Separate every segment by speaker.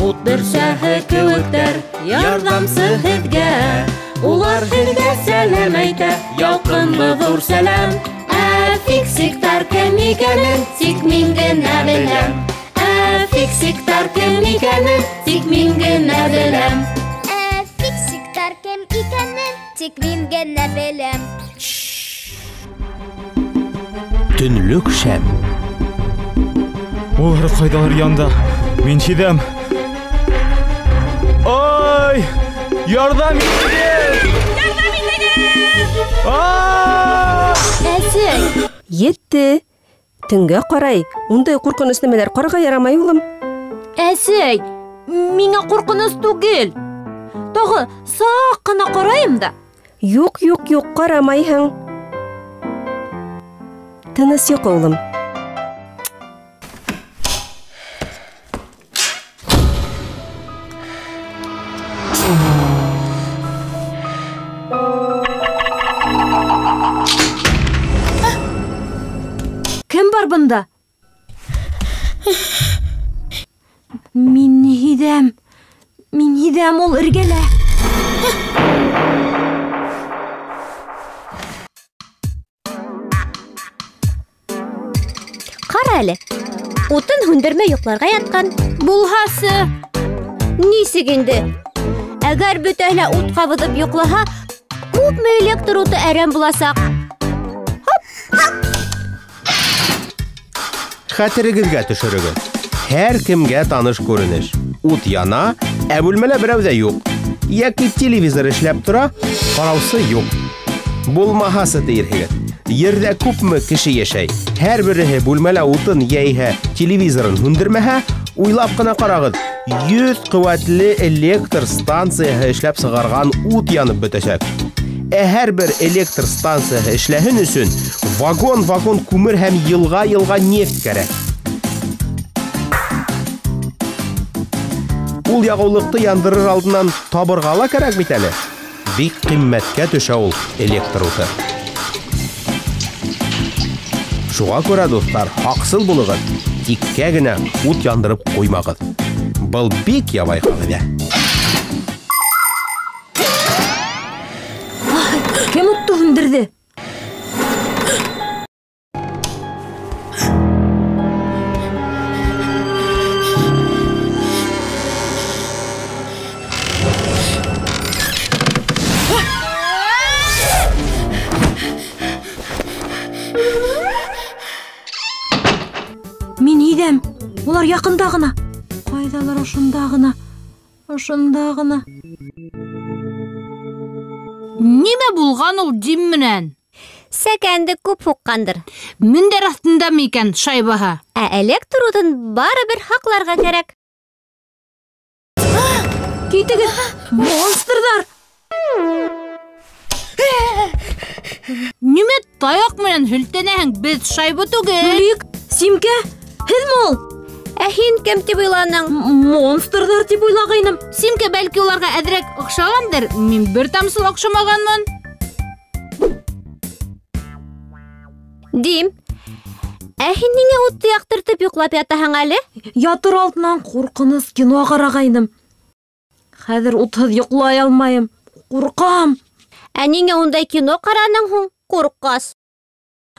Speaker 1: Ут бөрсәһе кеүектәр, ярҙамсы һеҙгә. Улар һеҙгә сәләм әйтә, ялҡынлы ҙур сәләм. Ә фиксиктар кем икәнен тик мин генә беләм. Ә фиксиктар кем икәнен тик мин генә беләм.
Speaker 2: Ә фиксиктар кем икәнен тик мин генә беләм.
Speaker 3: Төнлөк шәм.
Speaker 4: Улар ҡайҙалыр янда. Мин һиҙәм. Ай! Ярҙам итегеҙ!
Speaker 5: Ярҙам итегеҙ!
Speaker 6: Әсәй! Етте. Төнгә ҡарай. Ундай ҡурҡыныс нәмәләр ҡарарға ярамай, улым.
Speaker 5: Әсәй, миңә ҡурҡыныс түгел. Тағы саҡ ҡына ҡарайым да.
Speaker 6: Юҡ, юҡ, юҡ, ҡарамайһың. Тыныс йоҡо, улым.
Speaker 5: Кем бар бында? Мин һиҙәм. Мин һиҙәм, ул эргәлә.
Speaker 7: Ҡара әле. Утын һүндермәй йоҡларға ятҡан.
Speaker 5: Булһасы.
Speaker 7: Нисек инде? Әгәр бөтәһе лә ут ҡабыҙып йоҡлаһа, күпме электр уты әрәм буласаҡ.
Speaker 3: Хәтерегеҙгә төшөрөгөҙ. Һәр кемгә таныш күренеш. Ут яна, ә бүлмәлә берәү ҙә юҡ. Йәки телевизор эшләп тора, ҡараусы юҡ. Булмаһасы тиерһегеҙ. Ерҙә күпме кеше йәшәй. Һәр береһе бүлмәлә утын йәиһә телевизорын һүндермәһә, уйлап ҡына ҡарағыҙ, 100 ҡеүәтле электр станцияһы эшләп сығарған ут янып бөтәсәк. Ә һәр бер электр станцияһы эшләһен өсөн вагон-вагон күмер һәм йылға-йылға нефть кәрәк. Ул яғыулыҡты яндырыр алдынан табырға ла кәрәк бит әле. Бик ҡиммәткә төшә ул электр уты. Шуға күрә, дуҫтар, һаҡсыл булығыҙ. Тиккә генә ут яндырып ҡуймағыҙ. Был бик ябай ҡағиҙә.
Speaker 5: Кем утты һүндерҙе? Мин һиҙәм, улар яҡында ғына. Ҡайҙалыр ошонда ғына, ошонда ғына.
Speaker 8: Нимә булған ул Дим менән?
Speaker 7: Сәкәнде күп һуҡҡандыр.
Speaker 8: Мендәр аҫтындамы икән шайбаһы?
Speaker 7: Ә электр утын барыбер һаҡларға кәрәк.
Speaker 5: Китегеҙ, монстрҙар!
Speaker 8: Нимә таяҡ менән һелтәнәһең? Беҙ шайба түгел.
Speaker 5: Нурик, Симкә, һеҙме ул?
Speaker 7: Ә һин кем тип уйланың?
Speaker 5: Монстрҙар тип уйлағайным.
Speaker 8: Симкә бәлки уларға әҙерәк оҡшағандыр. Мин бер тамсы ла оҡшамағанмын.
Speaker 7: Дим, ә һин ниңә утты яҡтыртып йоҡлап ятаһың әле?
Speaker 5: Ятыр алдынан ҡурҡыныс кино ҡарағайным. Хәҙер утһыҙ йоҡлай алмайым. Ҡурҡам.
Speaker 7: Ә ниңә ундай кино ҡараның һуң, ҡурҡҡас?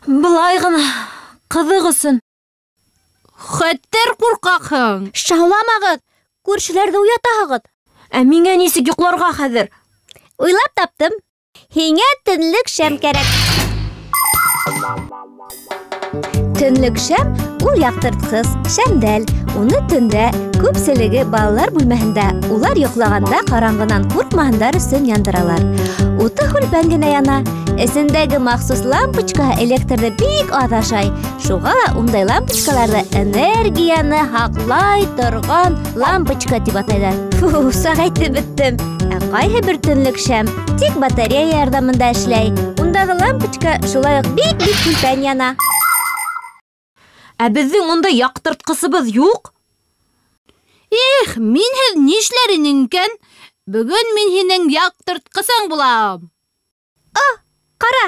Speaker 5: Былай ғына, ҡыҙыҡ өсөн.
Speaker 8: Хәтәр ҡурҡаҡһың.
Speaker 7: Шауламағыҙ, күршеләрҙе уятаһығыҙ.
Speaker 5: Ә миңә нисек йоҡларға хәҙер?
Speaker 7: Уйлап таптым. Һиңә төнлөк шәм кәрәк. Төнлөк шәм ул яҡтыртҡыс шәмдәл. Уны төндә күпселеге балалар бүлмәһендә, улар йоҡлағанда ҡараңғынан ҡурҡмаһындар өсөн яндыралар. Уты һүлпән генә яна. Эсендәге махсус лампочка электрҙы бик аҙ ашай. Шуға ла ундай лампочкаларҙы энергияны һаҡлай торған лампочка тип атайҙар. Фу, саҡ әйтеп бөттөм. Ә ҡайһы бер төнлөк шәм тик батарея ярҙамында эшләй. Ундағы лампочка шулай уҡ бик-бик һүлпән яна.
Speaker 5: Ә беҙҙең ундай яҡтыртҡысыбыҙ юҡ.
Speaker 8: Их, минһеҙ нишләр инең икән? Бөгөн мин һинең яҡтыртҡысың булам.
Speaker 7: О, ҡара,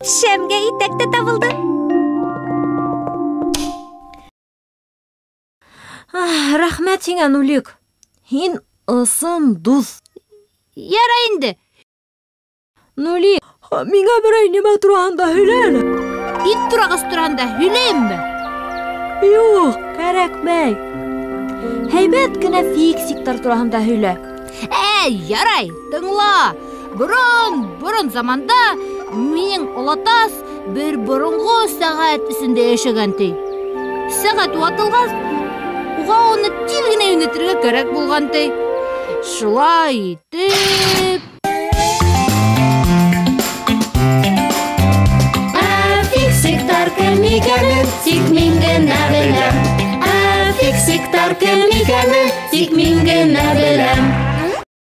Speaker 7: шәмгә итәк тә табылды.
Speaker 5: Рәхмәт һиңә, Нулик. Һин ысын дуҫ.
Speaker 8: Ярай инде.
Speaker 5: Нули, миңә берәй нимә тураһында һөйлә әле.
Speaker 8: Ит турағыс тураһында һөйләйемме?
Speaker 5: Юҡ, кәрәкмәй. Һәйбәт кенә фиксиктар тураһында һөйлә.
Speaker 8: Ярай, тыңла. Борон-борон заманда минең олатас бер боронғо сәғәт эсендә йәшәгән ти. Сәғәт ватылғас, уға уны тиҙ генә йүнәтергә кәрәк булған ти. Шулай итеп...
Speaker 1: Ә фиксиктар кем икәнен тик мин генә беләм. Ә фиксиктар кем икәнен тик мин генә беләм.